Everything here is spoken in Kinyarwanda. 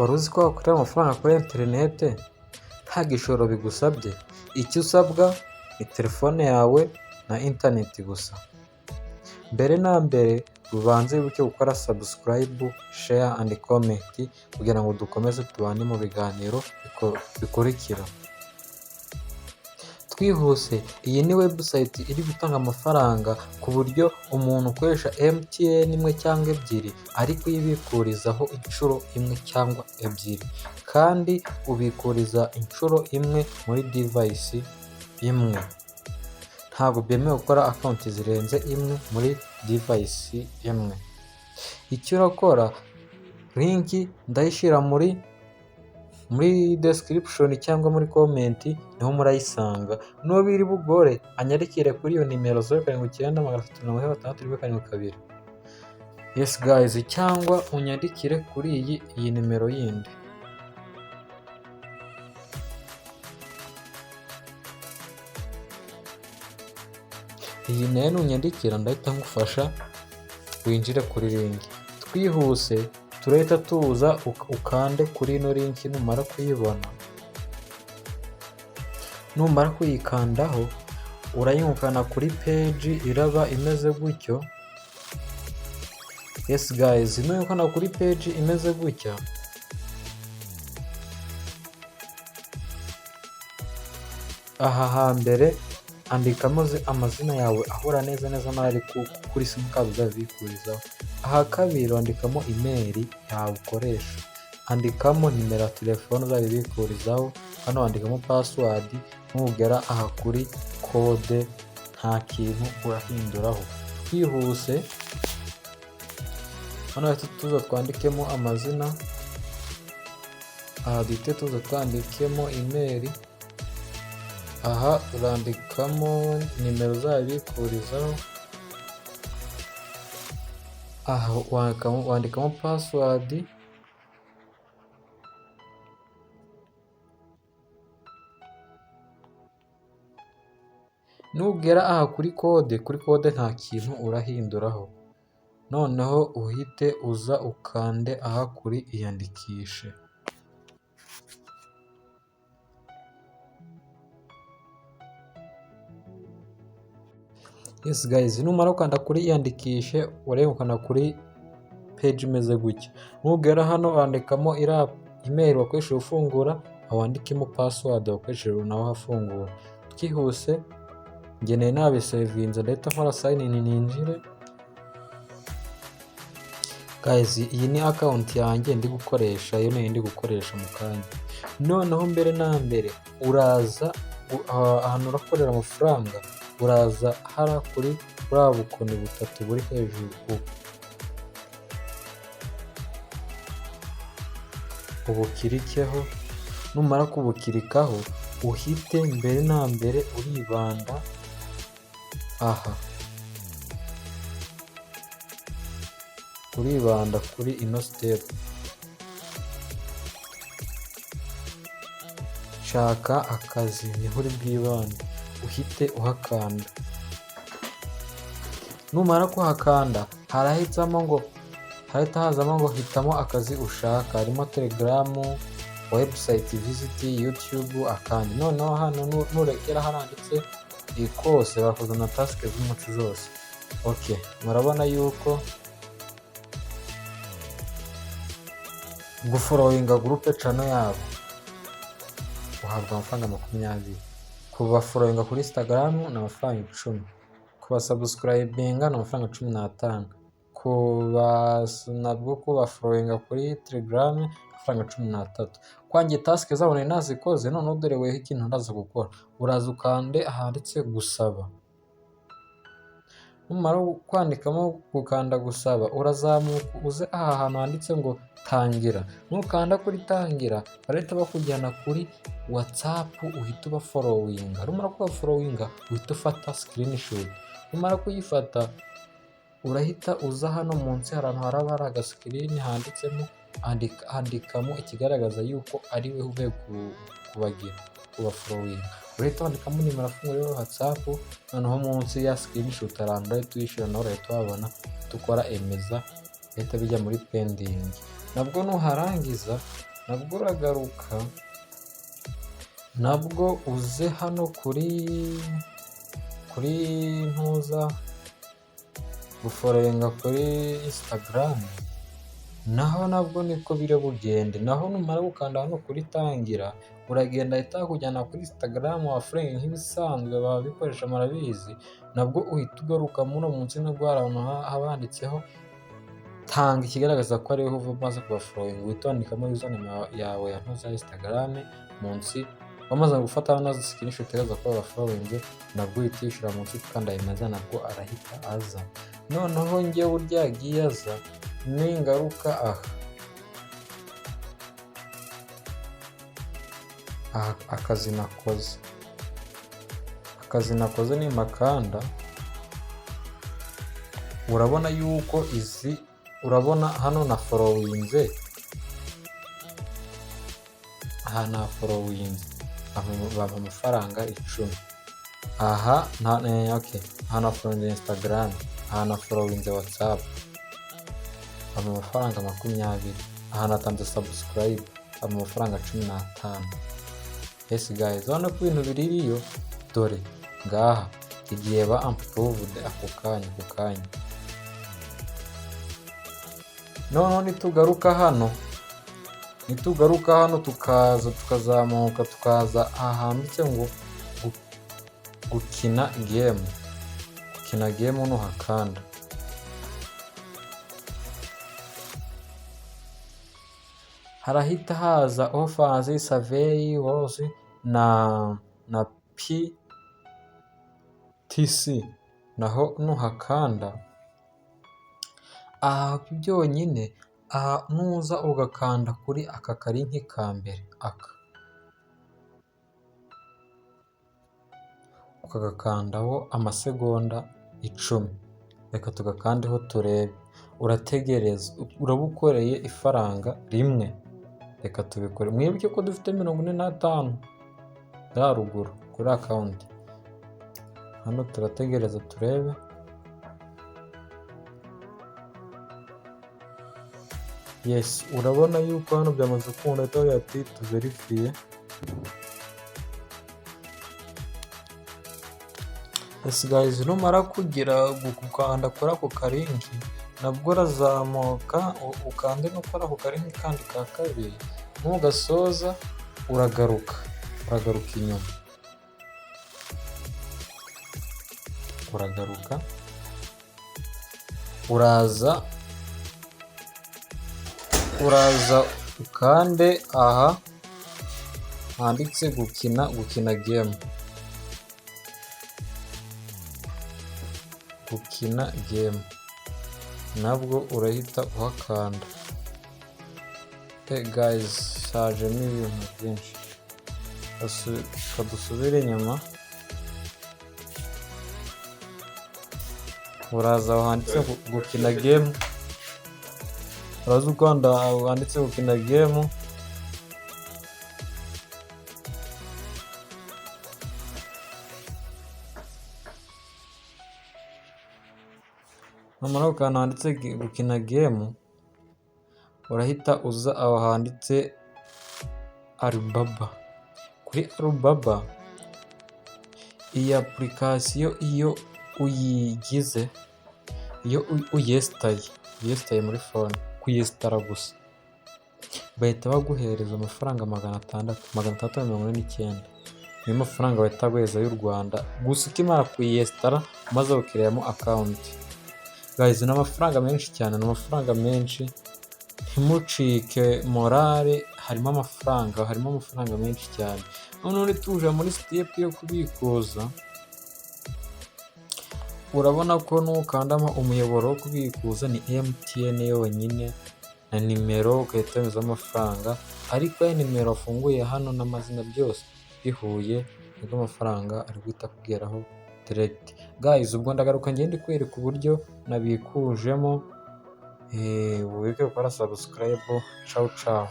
Wari uzi ko wakorera amafaranga kuri interinete nta gishoro bigusabye? Icyo usabwa ni telefone yawe na interineti gusa. Mbere na mbere ubanze wibuke gukora subscribe, share and comment kugira ngo dukomeze tubane mu biganiro bikurikira. Twihuse, iyi ni website iri gutanga amafaranga ku buryo umuntu ukoresha MTN imwe cyangwa ebyiri ari kuyibikurizaho inshuro imwe cyangwa ebyiri, kandi ubikuriza inshuro imwe muri device imwe. Ntabwo byemewe gukora account zirenze imwe muri device imwe. Icyo urakora, link ndayishyira muri description cyangwa muri comment, niho murayisanga. N'uwo biri bugore anyandikire kuri iyo nimero 0790 376 172. Yes guys, cyangwa unyandikire kuri iyi nimero yindi. Iyi nayo nunyandikira ndahita ngufasha winjire kuri link. Twihuse, turahita tuza ukande kuri ino link. Numara kuyibona, numara kuyikandaho, urayimukana kuri page iraba imeze gutyo. Yes guys, nuyikanda kuri page imeze gutya, aha hambere andikamo amazina yawe ahura neza neza n'ari kuri simukadi uzabikurizaho. Aha kabiri wandikamo email yawe ukoresha, andikamo nimero ya telefone uzabibikurizaho, hano wandikamo password. Nugera aha kuri code nta kintu urahinduraho. Twihuse, hano tuza twandikemo amazina, aha duhite tuza twandikemo email, aha urandikamo nimero uzabikurizaho, aha wandikamo password. Nugera aha kuri code, kuri code nta kintu urahinduraho, noneho uhite uza ukande aha kuri iyandikishe. Yes guys, numara gukanda kuri iyandikishe, urengukana kuri page imeze gutya. Nugera hano wandikamo iriya email wakoresheje ufungura, wandikemo password wakoresheje nawe afungura. Twihuse, njye nari nabisevinze, ndahita nkora sign in ninjire. Guys, iyi ni account yanjye ndi gukoresha, iyo nari ndi gukoresha mu kanya. Noneho mbere na mbere uraza ahantu urakorera amafaranga, uraza hariya kuri buriya bukoni butatu buri hejuru, ubu ubukirikeho. Numara kubukirikaho, uhite mbere na mbere uribanda aha, uribanda kuri ino step, shaka akazi, niho uri bwibande, uhite uhakanda. Numara kuhakanda, harahitamo ngo harahita hazamo ngo hitamo akazi ushaka, harimo Telegram, website visit, YouTube, akandi. Noneho hano nurekera haranditse kose, bakuzana task z'umunsi zose. Okay, murabona yuko gufollowinga group channel yabo uhabwa amafaranga 20, kubafollowinga kuri Instagram ni amafaranga 10, kubasubscribinga ni amafaranga 15, nabwo kubafollowinga kuri Telegram amafaranga 13. Kwanjye task zabo nari nazikoze. Noneho dore weho ikintu uraza gukora, uraza ukande ahanditse gusaba. Numara kwandikamo gukanda gusaba, urazamuka uze aha hantu handitse ngo tangira. Nukanda kuri tangira, barahita bakujyana kuri WhatsApp, uhita ubafollowinga. Numara kubafollowinga, uhita ufata screenshot. Numara kuyifata, urahita uza hano munsi, hari ahantu haraba hari agascreen handitsemo andikamo ikigaragaza yuko ari we uvuye kubagira kubafollowinga. Urahita wandikamo nimero afungura ya WhatsApp, noneho munsi ya screenshot ahantu urahita uyishyira, nawe urahita wabona dukora emeza, bihita bijya muri pending. Nabwo nuharangiza Nabwo uragaruka, nabwo uze hano kuri ntuza gufollowinga kuri Instagram, naho nabwo niko biri bugende. Naho numara gukanda hano kuri tangira, uragenda ahita bakujyana kuri Instagram wafollowinge nk'ibisanzwe, ababikoresha murabizi. Nabwo uhita ugaruka muno munsi, nabwo hari ahantu haba handitseho tanga ikigaragaza ko ariho umaze kubafollowinga, uhita wandikamo username yawe ya ntuza ya Instagram munsi, wamaze gufata na screenshot igaragaza ko wabafollowinze, nabwo uhita uyishyira munsi ukanda yemeza, nabwo arahita aza. Noneho njyewe uburyo yagiye aza, ningaruka aha akazi nakoze nimakanda, urabona yuko izi, urabona hano na followinze, aha na followinze bampa amafaranga 10. Aha okay, aha na followinze Instagram, aha na followinze WhatsApp, bampa amafaranga 20. Aha natanze subscribe, bampa amafaranga 15. Yes guys, urabona ko ibintu biririyo, dore ngaha igihe ba approved ako kanya ako kanya. Noneho nitugaruka hano tukaza tukazamuka, tukaza aha handitse ngo gukina game, gukina game, nuhakanda harahita haza offers, survey hose na PTC. Naho nuhakanda aha byonyine, aha nuza ugakanda kuri aka kalink ka mbere, aka ukagakandaho amasegonda 10, reka tugakandeho turebe, urategereza uraba ukoreye ifaranga rimwe. Reka tubikore, mwibuke ko dufite 45 haruguru kuri account. Hano turategereza turebe. Yes, urabona yuko hano byamaze gukunda, bahita bavuga ati tuverifiye. Yes guys, numara kugira gukanda kuri ako kalink, nabwo urazamuka ukande no kuri ako kalink kandi ka kabiri, nugasoza uragaruka inyuma, uragaruka uraza ukande aha handitse gukina game, gukina game, nabwo urahita uhakanda. Guys, hajemo ibintu byinshi, reka dusubire inyuma. Uraza aho handitse gukina game, uraza ukanda aho handitse gukina game. Numara gukanda handitse gukina game, urahita uza aho handitse Alibaba. Kuri Alibaba, iyi application iyo uyigize, iyo uyesitaye muri phone, kuyesitara gusa bahita baguhereza amafaranga 600, 649, niyo mafaranga bahita baguhereza y'u Rwanda gusa ukimara kuyesitara, umaze gukireyamo account. Guys, ni amafaranga menshi cyane, ni amafaranga menshi, ntimucike morale, harimo amafaranga, harimo amafaranga menshi cyane. Noneho tuje muri step yo kubikuza, urabona ko nukandamo umuyoboro wo kubikuza ni MTN yonyine na nimero, ugahita wemezaho amafaranga, ariko ya nimero wafunguye hano n'amazina byose bihuye, nibwo amafaranga ari guhita akugeraho direct. Guys, ubwo ndagaruka ngende kwereka uburyo nabikujemo, wibuke gukora subscribe, cawu cawu.